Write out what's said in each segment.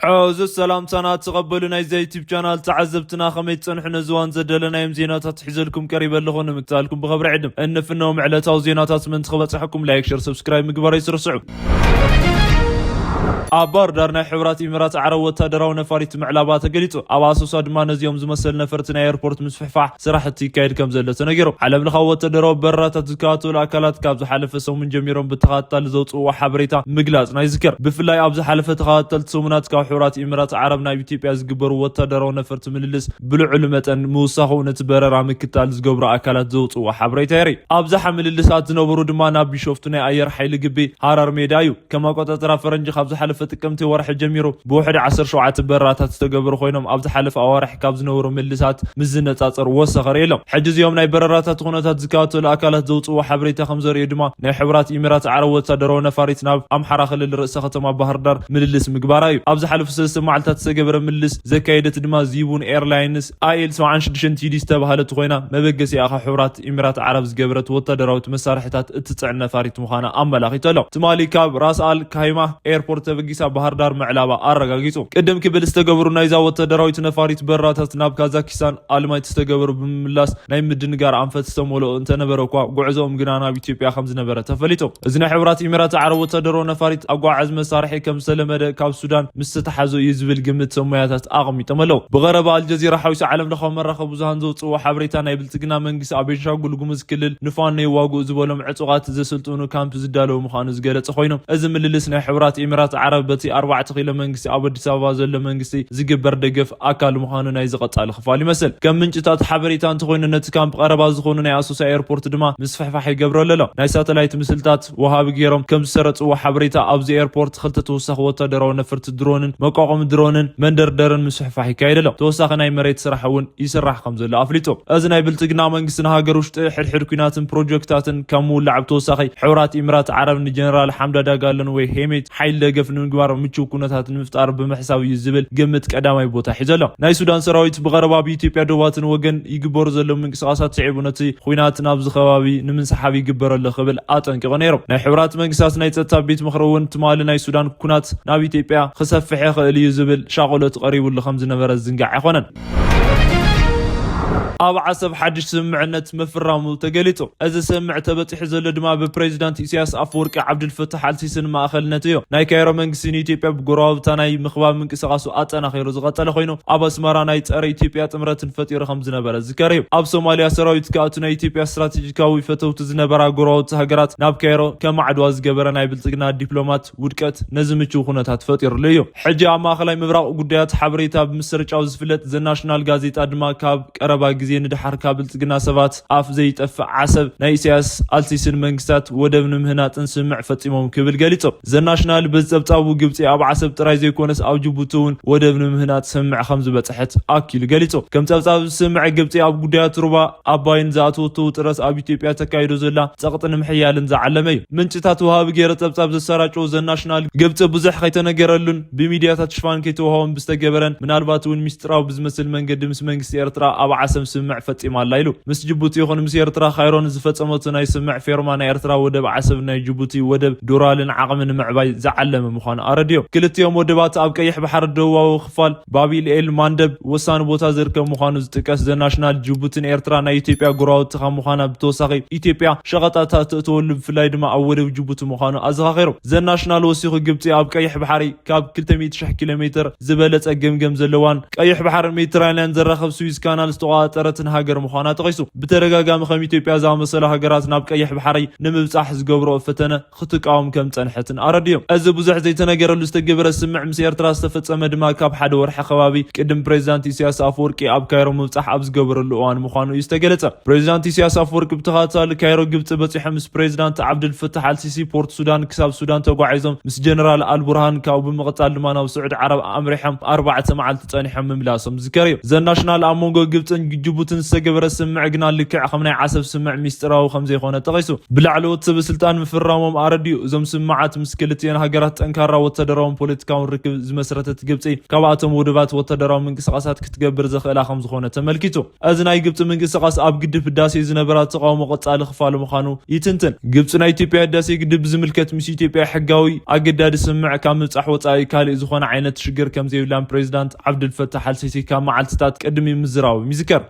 ዕዙዝ ሰላምታና ትቐበሉ ናይዚ ዩቲብ ቻናል ተዓዘብትና፣ ከመይ ትጸንሑ? ነዚ እዋን ዘደለናዮም ዜናታት ሒዘልኩም ቀሪበ ኣለኹ። ንምክታልኩም ብኸብሪ ዕድም እንፍነዎም ዕለታዊ ዜናታት ምእንቲ ክበጽሐኩም ላይክ፣ ሸር፣ ሰብስክራይብ ምግባር ኣይትርስዑ። ኣብ ባህር ዳር ናይ ሕቡራት ኢሚራት ዓረብ ወታደራዊ ነፋሪት ምዕላባ ተገሊጹ። ኣብ ኣሶሳ ድማ ነዚኦም ዝመሰል ነፈርቲ ናይ ኤርፖርት ምስፍሕፋሕ ስራሕቲ ይካየድ ከም ዘሎ ተነጊሩ። ዓለም ለኻዊ ወታደራዊ በረራታት ዝከታተሉ ኣካላት ካብ ዝሓለፈ ሰሙን ጀሚሮም ብተኸታታሊ ዘውፅእዎ ሓበሬታ ምግላጽና ይዝከር። ብፍላይ ኣብ ዝሓለፈ ተኸታተልቲ ሰሙናት ካብ ሕቡራት ኢሚራት ዓረብ ናብ ኢትዮጵያ ዝግበሩ ወታደራዊ ነፈርቲ ምልልስ ብልዑል መጠን ምውሳኹ ነቲ በረራ ምክታል ዝገብሩ ኣካላት ዘውፅእዎ ሓበሬታ የርኢ። ኣብዝሓ ምልልሳት ዝነበሩ ድማ ናብ ቢሾፍቱ ናይ ኣየር ሓይሊ ግቢ ሃራር ሜዳ እዩ። ከም ኣቆጻጽራ ፈረንጂ ካብ ዝሓለፈ ጥቅምቲ ወርሒ ጀሚሩ ብውሕድ ዓሰርተ ሸውዓተ በረራታት ዝተገበሩ ኮይኖም፣ ኣብ ዝሓለፈ ኣዋርሕ ካብ ዝነበሩ ምልልሳት ምስ ዝነጻጸር ወሰኸ ርእየሎም። ሕጂ እዚኦም ናይ በረራታት ኩነታት ዝከታተሉ ኣካላት ዘውጽእዎ ሓበሬታ ከም ዘርእዩ ድማ፣ ናይ ሕቡራት ኢሚራት ዓረብ ወታደራዊ ነፋሪት ናብ ኣምሓራ ክልል ርእሰ ከተማ ባህር ዳር ምልልስ ምግባራ እዩ። ኣብ ዝሓለፉ ሰለስተ መዓልታት ዝተገበረ ምልልስ ዘካየደት ድማ ዚቡን ኤርላይንስ ኣይ ኤል ሰብዓን ሽዱሽተን ቲ ዲ ዝተባህለት ኮይና፣ መበገሲኣ ካብ ሕቡራት ኢሚራት ዓረብ ዝገበረት ወታደራዊት መሳርሕታት እትጽዕን ነፋሪት ምዃና ኣመላኺቱ ኣሎ። ትማሊ ካብ ራስ ኣል ካይማ ኤርፖርት ተበጊሳ ባህር ዳር ምዕላባ ኣረጋጊጹ። ቅድም ክብል ዝተገበሩ ናይዛ ወታደራዊት ነፋሪት በረራታት ናብ ካዛኪስታን ኣልማይ ዝተገበሩ ብምምላስ ናይ ምድንጋር ኣንፈት ዝተመልኦ እንተነበረ እኳ፣ ጉዕዞኦም ግና ናብ ኢትዮጵያ ከም ዝነበረ ተፈሊጡ። እዚ ናይ ሕቡራት ኢሚራት ዓረብ ወታደራዊ ነፋሪት ኣጓዓዝ መሳርሒ ከም ዝተለመደ ካብ ሱዳን ምስ ዝተሓዙ እዩ ዝብል ግምት ሰብ ሞያታት ኣቐሚጦም ኣለዉ። ብቐረባ ኣልጀዚራ ሓዊሱ ዓለም ለኻዊ መራኸቢ ብዙሃን ዘውፅእዎ ሓበሬታ፣ ናይ ብልጽግና መንግስቲ ኣብ ቤንሻንጉል ጉሙዝ ክልል ንፋኖ የዋግኡ ዝበሎም ዕጡቓት ዘሰልጥኑ ካምፕ ዝዳለዉ ምዃኑ ዝገለጸ ኮይኑ፣ እዚ ምልልስ ናይ ሕቡራት ኢሚራት ዓረብ በቲ ኣርባዕተ ኪሎ መንግስቲ ኣብ ኣዲስ ኣበባ ዘሎ መንግስቲ ዝግበር ደገፍ ኣካል ምዃኑ ናይዚ ቀጻሊ ክፋል ይመስል። ከም ምንጭታት ሓበሬታ እንተኾይኑ፣ ነቲ ካምፕ ቀረባ ዝኾኑ ናይ ኣሶሳ ኤርፖርት ድማ ምስፍሕፋሕ ይገብረሉ ኣሎ። ናይ ሳተላይት ምስልታት ወሃቢ ገይሮም ከም ዝሰረጽዎ ሓበሬታ፣ ኣብዚ ኤርፖርት ክልተ ተወሳኺ ወታደራዊ ነፈርቲ ድሮንን መቋቋሚ ድሮንን መንደርደርን ምስፍሕፋሕ ይካየድ ኣሎ። ተወሳኺ ናይ መሬት ስራሕ እውን ይስራሕ ከም ዘሎ ኣፍሊጡ። እዚ ናይ ብልጽግና መንግስቲ ንሃገር ውሽጢ ሕድሕድ ኲናትን ፕሮጀክታትን ካብ ምውላዕ ብተወሳኺ፣ ሕቡራት ኢሚራት ዓረብ ንጀነራል ሓምዳ ዳጋሎን ወይ ሄሜት ሓይሊ ደገፍ ንምግባር ምቹው ኩነታት ንምፍጣር ብምሕሳብ እዩ ዝብል ግምት ቀዳማይ ቦታ ሒዙ ኣሎ። ናይ ሱዳን ሰራዊት ብቐረባ ኣብ ኢትዮጵያ ዶባትን ወገን ይግበሩ ዘለዉ ምንቅስቓሳት ስዒቡ፣ ነቲ ኲናት ናብዚ ከባቢ ንምንስሓብ ይግበር ኣሎ ክብል ኣጠንቂቑ ነይሩ። ናይ ሕቡራት መንግስታት ናይ ጸጥታ ቤት ምኽሪ እውን ትማሊ ናይ ሱዳን ኩናት ናብ ኢትዮጵያ ክሰፍሕ ይኽእል እዩ ዝብል ሻቕሎት ቀሪቡሉ ከም ዝነበረ ዝዝንጋዕ ኣይኮነን። ኣብ ዓሰብ ሓድሽ ስምምዕነት ምፍራሙ ተገሊጹ። እዚ ስምምዕ ተበጺሑ ዘሎ ድማ ብፕሬዚዳንት ኢሳያስ ኣፈወርቂ ዓብዱልፈታሕ ኣልሲስን ማእኸልነት እዩ። ናይ ካይሮ መንግስቲ ንኢትዮጵያ ብጎረባብታ ናይ ምኽባብ ምንቅስቓሱ ኣጠናኺሩ ዝቐጸለ ኮይኑ፣ ኣብ ኣስመራ ናይ ጸረ ኢትዮጵያ ጥምረትን ፈጢሩ ከም ዝነበረ ዝዝከር እዩ። ኣብ ሶማሊያ ሰራዊት ክኣቱ ናይ ኢትዮጵያ ስትራቴጂካዊ ፈተውቲ ዝነበራ ጎረባብቲ ሃገራት ናብ ካይሮ ከማዕድዋ ዝገበረ ናይ ብልጽግና ዲፕሎማት ውድቀት ነዚ ምቹው ኩነታት ፈጢሩሉ እዩ። ሕጂ ኣብ ማእኸላይ ምብራቕ ጉዳያት ሓበሬታ ብምስርጫው ዝፍለጥ ዘ ናሽናል ጋዜጣ ድማ፣ ካብ ቀረባ ግዜ ንደሓር ካብ ብልጽግና ሰባት ኣፍ ዘይጠፍእ ዓሰብ ናይ ኢሳያስ ኣልሲስን መንግስታት ወደብ ንምህናጽን ስምምዕ ፈጺሞም ክብል ገሊጹ። ዘ ናሽናል በዚ ጸብጻቡ፣ ግብጺ ኣብ ዓሰብ ጥራይ ዘይኮነስ ኣብ ጅቡቲ እውን ወደብ ንምህናጽ ስምምዕ ከም ዝበጽሐት ኣኪሉ ገሊጹ። ከም ጸብጻብ ስምምዕ፣ ግብጺ ኣብ ጉዳያት ሩባ ኣባይን ዝኣተወቶ ውጥረት ኣብ ኢትዮጵያ ተካይዶ ዘላ ጸቕጢ ንምሕያልን ዝዓለመ እዩ። ምንጭታት ወሃቢ ገይረ ጸብጻብ ዘሰራጨው ዘ ናሽናል፣ ግብጺ ብዙሕ ከይተነገረሉን ብሚድያታት ሽፋን ከይተዋህቦን ብዝተገበረን፣ ምናልባት እውን ሚስጥራዊ ብዝመስል መንገዲ ምስ መንግስቲ ኤርትራ ኣብ ዓሰብ ስምምዕ ፈጺማ ኣላ ኢሉ። ምስ ጅቡቲ ይኹን ምስ ኤርትራ ካይሮ ንዝፈጸመቶ ናይ ስምምዕ ፌርማ፣ ናይ ኤርትራ ወደብ ዓሰብን ናይ ጅቡቲ ወደብ ዶራልን ዓቕሚ ንምዕባይ ዝዓለመ ምዃኑ ኣረድዮም። ክልቲኦም ወደባት ኣብ ቀይሕ ባሕሪ ደቡባዊ ክፋል ባብ ኤል ማንደብ ወሳኒ ቦታ ዝርከብ ምዃኑ ዝጥቀስ ዘ ናሽናል፣ ጅቡትን ኤርትራ ናይ ኢትዮጵያ ጎረባብቲ ካብ ምዃና ብተወሳኺ፣ ኢትዮጵያ ሸቐጣት እተእትወሉ፣ ብፍላይ ድማ ኣብ ወደብ ጅቡቲ ምዃኑ ኣዘኻኺሩ። ዘ ናሽናል ወሲኹ፣ ግብጺ ኣብ ቀይሕ ባሕሪ ካብ ክልተ ሚእቲ ሺሕ ኪሎ ሜትር ዝበለጸ ገምገም ዘለዋን ቀይሕ ባሕርን ሜዲትራንያን ዘራኸብ ስዊዝ ካናል ዝተቖጻጸረትን ሃገር ምዃና ጠቒሱ፣ ብተደጋጋሚ ከም ኢትዮጵያ ዝኣመሰላ ሃገራት ናብ ቀይሕ ባሕሪ ንምብጻሕ ዝገብርኦ ፈተነ ክትቃወም ከም ጸንሐትን ኣረድዮም። እዚ ብዙሕ ዘይተነገረሉ ዝተገበረ ስምምዕ ምስ ኤርትራ ዝተፈጸመ ድማ፣ ካብ ሓደ ወርሒ ከባቢ ቅድም ፕሬዚዳንት ኢሳያስ ኣፈወርቂ ኣብ ካይሮ ምብጻሕ ኣብ ዝገበረሉ እዋን ምዃኑ እዩ ዝተገለጸ። ፕሬዚዳንት ኢሳያስ ኣፈወርቂ ብተኸታታሊ ካይሮ፣ ግብጺ በጺሖም ምስ ፕሬዚዳንት ዓብዱልፈታሕ ኣልሲሲ ፖርት ሱዳን ክሳብ ሱዳን ተጓዒዞም፣ ምስ ጀነራል ኣልቡርሃን ካብኡ ብምቕጻል ድማ ናብ ስዑድ ዓረብ ኣምሪሖም ኣርባዕተ መዓልቲ ጸኒሖም ምምላሶም ዝዝከር እዩ። ዘ ናሽናል ኣብ መንጎ ግብጽን ጅቡትን ዝተገበረ ስምምዕ ግና ልክዕ ከም ናይ ዓሰብ ስምምዕ ሚስጥራዊ ከም ዘይኮነ ጠቒሱ፣ ብላዕለዎት ሰበ ስልጣን ምፍራሞም ኣረዲኡ። እዞም ስምምዓት ምስ ክልቲኤን ሃገራት ጠንካራ ወታደራውን ፖለቲካውን ርክብ ዝመስረተት ግብጺ፣ ካብኣቶም ውድባት ወታደራዊ ምንቅስቓሳት ክትገብር ዘኽእላ ከም ዝኾነ ተመልኪቱ። እዚ ናይ ግብጺ ምንቅስቓስ ኣብ ግድብ ህዳሴ ዝነበራ ተቓውሞ ቀጻሊ ክፋል ምዃኑ ይትንትን። ግብጺ ናይ ኢትዮጵያ ህዳሴ ግድብ ብዝምልከት ምስ ኢትዮጵያ ሕጋዊ ኣገዳዲ ስምምዕ ካብ ምብጻሕ ወጻኢ ካልእ ዝኾነ ዓይነት ሽግር ከም ዘይብላን ፕሬዚዳንት ዓብዱልፈታሕ ኣልሲሲ ካብ መዓልትታት ቅድሚ ምዝራቦም ይዝከር።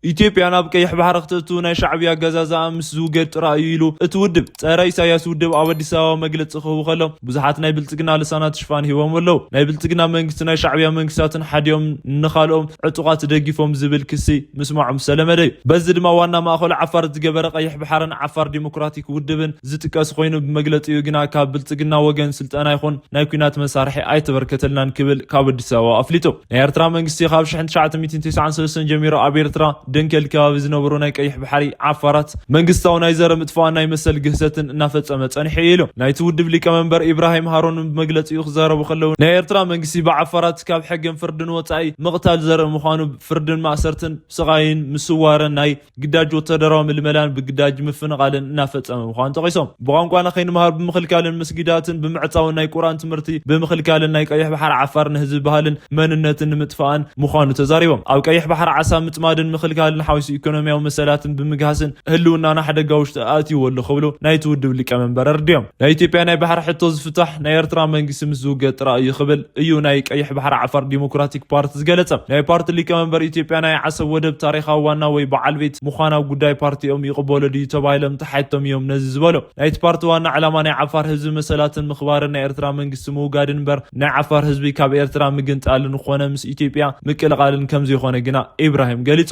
ኢትዮጵያ ናብ ቀይሕ ባሕሪ ክትእቱ ናይ ሻዕብያ ኣገዛዝኣ ምስ ዝውገድ ጥራይ እዩ ኢሉ እቲ ውድብ። ጸረ ኢሳያስ ውድብ ኣብ ኣዲስ ኣበባ መግለጺ ክህቡ ከሎ፣ ብዙሓት ናይ ብልጽግና ልሳናት ሽፋን ሂቦም ኣለዉ። ናይ ብልጽግና መንግስቲ ናይ ሻዕብያ መንግስታትን ሓዲኦም ንኻልኦም ዕጡቓት ደጊፎም ዝብል ክሲ ምስማዖም ዝተለመደ እዩ። በዚ ድማ ዋና ማእኸሉ ዓፋር ዝገበረ ቀይሕ ባሕርን ዓፋር ዲሞክራቲክ ውድብን ዝጥቀስ ኮይኑ፣ ብመግለጺኡ ግና ካብ ብልጽግና ወገን ስልጠና ይኹን ናይ ኲናት መሳርሒ ኣይተበርከተልናን ክብል ካብ ኣዲስ ኣበባ ኣፍሊጡ። ናይ ኤርትራ መንግስቲ ካብ ሽሕን ትሽዓተ ሚእትን ተስዓን ሰለስተን ጀሚሩ ኣብ ኤርትራ ደንከል ከባቢ ዝነበሩ ናይ ቀይሕ ባሕሪ ዓፋራት መንግስታዊ ናይ ዘረ ምጥፋእን ናይ መሰል ግህሰትን እናፈጸመ ጸኒሑ እዩ ኢሉ። ናይቲ ውድብ ሊቀመንበር ኢብራሂም ሃሮን ብመግለጺኡ ክዛረቡ ከለዉ፣ ናይ ኤርትራ መንግስቲ ብዓፋራት ካብ ሕግን ፍርድን ወጻኢ ምቕታል ዘርኢ ምዃኑ፣ ፍርድን ማእሰርትን ስቓይን ምስዋርን ናይ ግዳጅ ወታደራዊ ምልመላን ብግዳጅ ምፍንቓልን እናፈጸመ ምዃኑ ጠቒሶም። ብቋንቋና ከይንምሃር ብምኽልካልን መስጊዳትን ብምዕጻውን ናይ ቁርኣን ትምህርቲ ብምኽልካልን ናይ ቀይሕ ባሕሪ ዓፋር ንህዝቢ ባህልን መንነትን ንምጥፋእን ምዃኑ ተዛሪቦም። ኣብ ቀይሕ ባሕሪ ዓሳ ምጥማድን ምኽልካልን ሓዊሱ ኢኮኖሚያዊ መሰላትን ብምግሃስን ህልውናና ሓደጋ ውሽጢ ኣእትይዎ ኣሎ ክብሉ ናይቲ ውድብ ሊቀመንበር ኣረዲኦም። ናይ ኢትዮጵያ ናይ ባሕሪ ሕቶ ዝፍታሕ ናይ ኤርትራ መንግስቲ ምስ ዝውገድ ጥራይ እዩ ክብል እዩ ናይ ቀይሕ ባሕሪ ዓፋር ዲሞክራቲክ ፓርቲ ዝገለጸ። ናይ ፓርቲ ሊቀመንበር ኢትዮጵያ ናይ ዓሰብ ወደብ ታሪኻዊ ዋና ወይ በዓል ቤት ምዃና ጉዳይ ፓርቲኦም ይቕበሎ ድዩ ተባሂሎም ተሓቶም እዮም ነዚ ዝበሉ። ናይቲ ፓርቲ ዋና ዕላማ ናይ ዓፋር ህዝቢ መሰላትን ምኽባርን ናይ ኤርትራ መንግስቲ ምውጋድን እምበር ናይ ዓፋር ህዝቢ ካብ ኤርትራ ምግንጣልን ኮነ ምስ ኢትዮጵያ ምቅልቃልን ከም ዘይኮነ ግና ኢብራሂም ገሊጹ።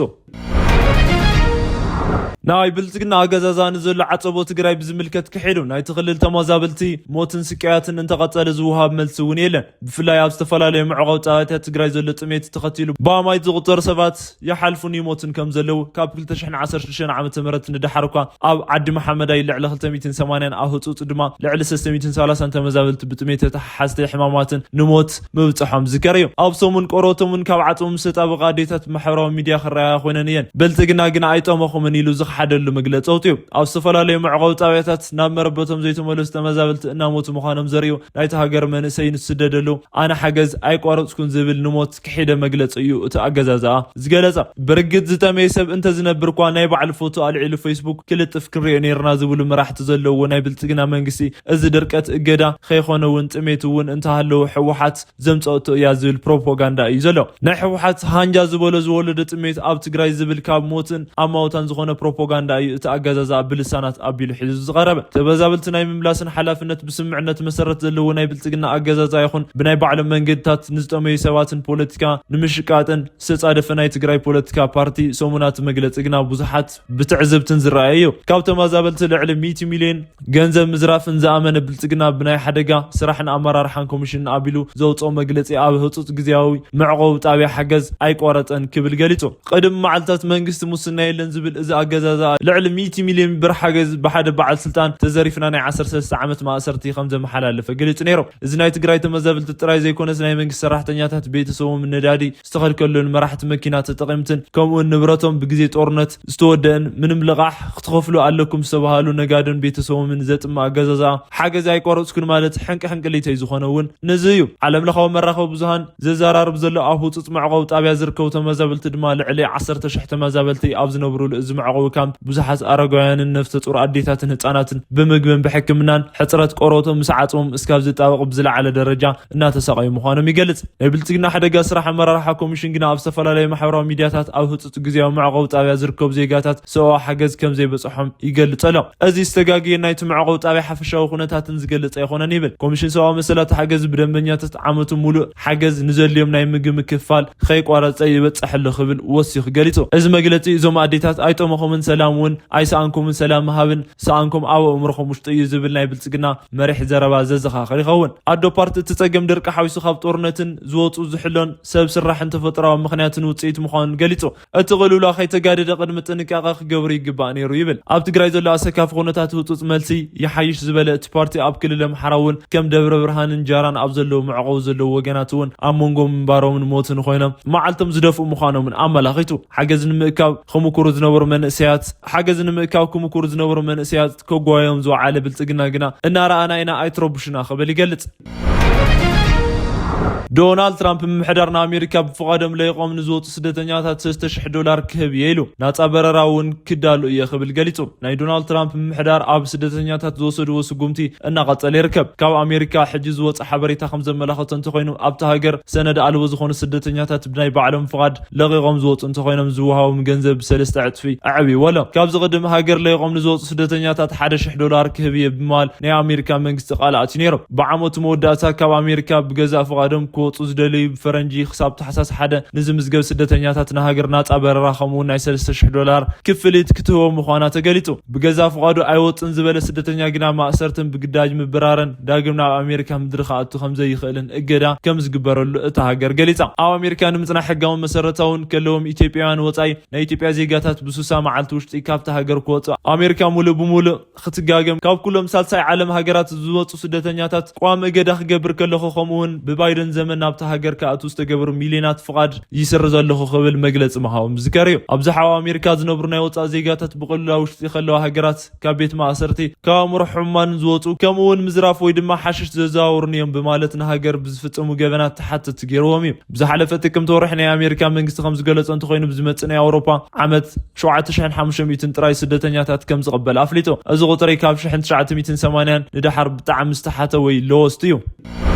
ናይ ብልጽግና ኣገዛዛ ንዘሎ ዓጸቦ ትግራይ ብዝምልከት ክሒዱ፣ ናይቲ ክልል ተመዛበልቲ ሞትን ስቃያትን እንተቐጸለ ዝወሃብ መልሲ እውን የለን። ብፍላይ ኣብ ዝተፈላለዩ መዕቆቢ ጣብያታት ትግራይ ዘሎ ጥሜት ተኸቲሉ ብኣማኢት ዝቑጸሩ ሰባት ይሓልፉን ይሞቱን ከም ዘለዉ፣ ካብ ክልተ ሽሕን ዓሰርተ ሽዱሽተን ዓመተ ምህረት ንደሓር እኳ ኣብ ዓዲ መሓመዳይ ልዕሊ ክልተ ሚእትን ሰማንያን፣ ኣብ ህጹጽ ድማ ልዕሊ ሰለስተ ሚእትን ሰላሳን ተመዛበልቲ ብጥሜት ተተሓሓዝቲ ሕማማትን ንሞት ምብጽሖም ዝከር እዩ። ኣብ ሰሙን ቆሮቶም እውን ካብ ዓጽሞም ዝተጣበቓ ኣዴታት ማሕበራዊ ሚድያ ክረኣያ ኮይነን እየን። ብልጽግና ግና ኣይጠመኹምን ኢሉ ዝኸሓደሉ መግለጺ ኣውጺኡ። ኣብ ዝተፈላለዩ መዕቆቢ ጣብያታት ናብ መረበቶም ዘይተመለሱ ተመዛበልቲ እናሞቱ ምዃኖም ዘርእዩ ናይቲ ሃገር መንእሰይ ንዝስደደሉ ኣነ ሓገዝ ኣይቋረጽኩን ዝብል ንሞት ክሒደ መግለጺ እዩ እቲ ኣገዛዝኣ ዝገለጸ። ብርግጽ ዝጠመየ ሰብ እንተዝነብር እኳ ናይ ባዕሉ ፎቶ ኣልዒሉ ፌስቡክ ክልጥፍ ክንሪኦ ነይርና ዝብሉ መራሕቲ ዘለውዎ ናይ ብልጽግና መንግስቲ፣ እዚ ድርቀት እገዳ ከይኾነ እውን ጥሜት እውን እንተሃለወ ህወሓት ዘምፀእቶ እያ ዝብል ፕሮፓጋንዳ እዩ ዘሎ። ናይ ህወሓት ሃንጃ ዝበሎ ዝወለዶ ጥሜት ኣብ ትግራይ ዝብል ካብ ሞትን ኣማውታን ዝኾነ ፕሮፓጋንዳ እዩ እቲ ኣገዛዝኣ ብልሳናት ኣቢሉ ሒዙ ዝቐረበ። ተመዛበልቲ ናይ ምምላስን ሓላፍነት ብስምምዕነት መሰረት ዘለዎ ናይ ብልጽግና ኣገዛዝኣ ይኹን ብናይ ባዕሎም መንገድታት ንዝጠመዩ ሰባትን ፖለቲካ ንምሽቃጥን ዝተጻደፈ ናይ ትግራይ ፖለቲካ ፓርቲ ሰሙናት መግለጺ ግና ብዙሓት ብትዕዝብትን ዝረኣየ እዩ። ካብ ተመዛበልቲ ልዕሊ ሚእቲ ሚልዮን ገንዘብ ምዝራፍን ዝኣመነ ብልጽግና ብናይ ሓደጋ ስራሕን ኣመራርሓን ኮሚሽን ኣቢሉ ዘውፅኦ መግለጺ ኣብ ህጹጽ ግዜያዊ መዕቆቢ ጣብያ ሓገዝ ኣይቋረጸን ክብል ገሊጹ። ቅድሚ መዓልታት መንግስቲ ሙስና የለን ዝብል እዚ ኣገዛዝኣ ልዕሊ ሚእቲ ሚልዮን ብር ሓገዝ ብሓደ በዓል ስልጣን ተዘሪፍና ናይ ዓሰርተ ሰለስተ ዓመት ማእሰርቲ ከም ዘመሓላለፈ ገሊጹ ነይሩ። እዚ ናይ ትግራይ ተመዛበልቲ ጥራይ ዘይኮነስ ናይ መንግስቲ ሰራሕተኛታት ቤተሰቦም ነዳዲ ዝተኸልከሉን መራሕቲ መኪና ተጠቒምትን ከምኡውን ንብረቶም ብግዜ ጦርነት ዝተወደአን ምንም ልቓሕ ክትኸፍሉ ኣለኩም ዝተባሃሉ ነጋዶን ቤተሰቦምን ዘጥምእ ኣገዛዝኣ ሓገዝ ኣይቋረጽኩን ማለት ሕንቂ ሕንቅሊተይ ዝኾነ እውን ነዚ እዩ። ዓለም ለኻዊ መራኸቢ ብዙሃን ዘዘራርብ ዘሎ ኣብ ህጹጽ መዕቆቢ ጣብያ ዝርከቡ ተመዛበልቲ ድማ ልዕሊ ዓሰርተ ሽሕ ተመዛበልቲ ኣብ ዝነብሩሉ እዚ መዕቆቢ ካምፕ ብዙሓት ኣረጋውያንን ነፍሰ ጡር ኣዴታትን ህጻናትን ብምግብን ብሕክምናን ሕጽረት ቆሮቶም ምስ ዓጽሞም እስካብ ዝጣበቕ ብዝለዓለ ደረጃ እናተሳቐዩ ምዃኖም ይገልጽ። ናይ ብልጽግና ሓደጋ ስራሕ ኣመራርሓ ኮሚሽን ግና ኣብ ዝተፈላለዩ ማሕበራዊ ሚድያታት ኣብ ህጹጽ ግዜያዊ መዕቆቢ ጣብያ ዝርከቡ ዜጋታት ሰብኣዊ ሓገዝ ከም ዘይበጽሖም ይገልጽ ኣሎ። እዚ ዝተጋግየ ናይቲ መዕቆቢ ጣብያ ሓፈሻዊ ኩነታትን ዝገልጽ ኣይኮነን ይብል። ኮሚሽን ሰብኣዊ መሰላት ሓገዝ ብደንበኛታት ዓመቱ ሙሉእ ሓገዝ ንዘድልዮም ናይ ምግቢ ምክፍፋል ከይቋረጸ ይበጽሕ ኣሎ ክብል ወሲኹ ገሊጹ። እዚ መግለጺ እዞም ኣዴታት ኣይጠመኹምን ሰላም እውን ኣይሰኣንኩምን፣ ሰላም ምሃብን ሰኣንኩም ኣብ ኣእምሮኹም ውሽጢ እዩ ዝብል ናይ ብልጽግና መሪሕ ዘረባ ዘዘኻኽር ይኸውን። ኣዶ ፓርቲ እቲ ጸገም ድርቂ ሓዊሱ ካብ ጦርነትን ዝወጹ ዝሕሎን ሰብ ስራሕን ተፈጥሮኣዊ ምኽንያትን ውጽኢት ምዃኑን ገሊጹ። እቲ ቅልውላ ከይተጋደደ ቅድሚ ጥንቃቐ ክገብሩ ይግባእ ነይሩ ይብል። ኣብ ትግራይ ዘሎ ኣሰካፊ ኩነታት ህጹጽ መልሲ ይሓይሽ ዝበለ እቲ ፓርቲ ኣብ ክልል ኣምሓራ እውን ከም ደብረ ብርሃንን ጃራን ኣብ ዘለዉ መዕቆቢ ዘለዉ ወገናት እውን ኣብ መንጎ ምንባሮምን ሞትን ኮይኖም መዓልቶም ዝደፍኡ ምዃኖምን ኣመላኺቱ። ሓገዝ ንምእካብ ክምኩሩ ዝነበሩ መንእሰያት ሓገዝ ንምእካብ ክምኩሩ ዝነበሩ መንእሰያት ከጓዮም ዝወዓለ ብልጽግና ግና እናረኣና ኢና ኣይትረብሹና ክብል ይገልጽ። ዶናልድ ትራምፕ ምምሕዳር ንኣሜሪካ ብፍቓዶም ለይቆም ንዝወፁ ስደተኛታት ሰለስተ ሽሕ ዶላር ክህብ እየ ኢሉ። ናፃ በረራ እውን ክዳሉ እየ ክብል ገሊፁ። ናይ ዶናልድ ትራምፕ ምምሕዳር ኣብ ስደተኛታት ዝወሰድዎ ስጉምቲ እናቐፀለ ይርከብ። ካብ ኣሜሪካ ሕጂ ዝወፀ ሓበሬታ ከም ዘመላኸቶ እንተኮይኑ ኣብቲ ሃገር ሰነድ ኣልቦ ዝኾኑ ስደተኛታት ብናይ ባዕሎም ፍቓድ ለቂቖም ዝወፁ እንተኮይኖም ዝወሃቦም ገንዘብ ብሰለስተ ዕፅፊ ኣዕብይዎ ኣሎ። ካብዚ ቅድም ሃገር ለይቆም ንዝወፁ ስደተኛታት ሓደ ሽሕ ዶላር ክህብ እየ ብምባል ናይ ኣሜሪካ መንግስቲ ቃል ኣትዩ ነይሩ። ብዓመቱ መወዳእታ ካብ ኣሜሪካ ብገዛእ ፍቓዶም ክወፁ ዝደለዩ ብፈረንጂ ክሳብ ታሕሳስ ሓደ ንዝምዝገብ ስደተኛታት ንሃገር ናፃ በረራ ከምኡውን ናይ ሰለስተ ሽሕ ዶላር ክፍሊት ክትህቦ ምዃና ተገሊፁ። ብገዛእ ፍቓዱ ኣይወፅን ዝበለ ስደተኛ ግና ማእሰርትን ብግዳጅ ምብራርን ዳግም ናብ ኣሜሪካ ምድሪ ክኣቱ ከም ዘይኽእልን እገዳ ከም ዝግበረሉ እታ ሃገር ገሊፃ። ኣብ ኣሜሪካ ንምፅናሕ ሕጋውን መሰረታውን ከለዎም ኢትዮጵያውያን ወፃኢ ናይ ኢትዮጵያ ዜጋታት ብሱሳ መዓልቲ ውሽጢ ካብታ ሃገር ክወፁ ኣሜሪካ ሙሉእ ብሙሉእ ክትጋገም ካብ ኩሎም ሳልሳይ ዓለም ሃገራት ዝወፁ ስደተኛታት ቋሚ እገዳ ክገብር ከለኹ ከምኡውን ብባይደን ዘመን ናብታ ሃገር ክኣቱ ዝተገበሩ ሚሊዮናት ፍቓድ ይስርዝ ኣለኹ ክብል መግለፂ ምሃቦም ዝዝከር እዩ። ኣብዝሓ ኣብ ኣሜሪካ ዝነብሩ ናይ ወፃኢ ዜጋታት ብቐሉላ ውሽጢ ከለዋ ሃገራት ካብ ቤት ማእሰርቲ ካብ ኣእምሮ ሕሙማን ዝወፁ ከምኡውን ምዝራፍ ወይ ድማ ሓሽሽ ዘዘዋውሩን እዮም ብማለት ንሃገር ብዝፍፀሙ ገበናት ተሓተቲ ገይርዎም እዩ። ብዝሓለፈ ጥቅምቲ ወርሒ ናይ ኣሜሪካ መንግስቲ ከም ዝገለፆ እንተኮይኑ ብዝመፅእ ናይ ኣውሮፓ ዓመት ሸውዓተ ሽሕን ሓሙሽተ ሚእትን ጥራይ ስደተኛታት ከም ዝቕበል ኣፍሊጡ። እዚ ቁፅሪ ካብ ሽሕን ትሽዓተ ሚእትን ሰማንያን ንደሓር ብጣዕሚ ዝተሓተ ወይ ለወስት እዩ።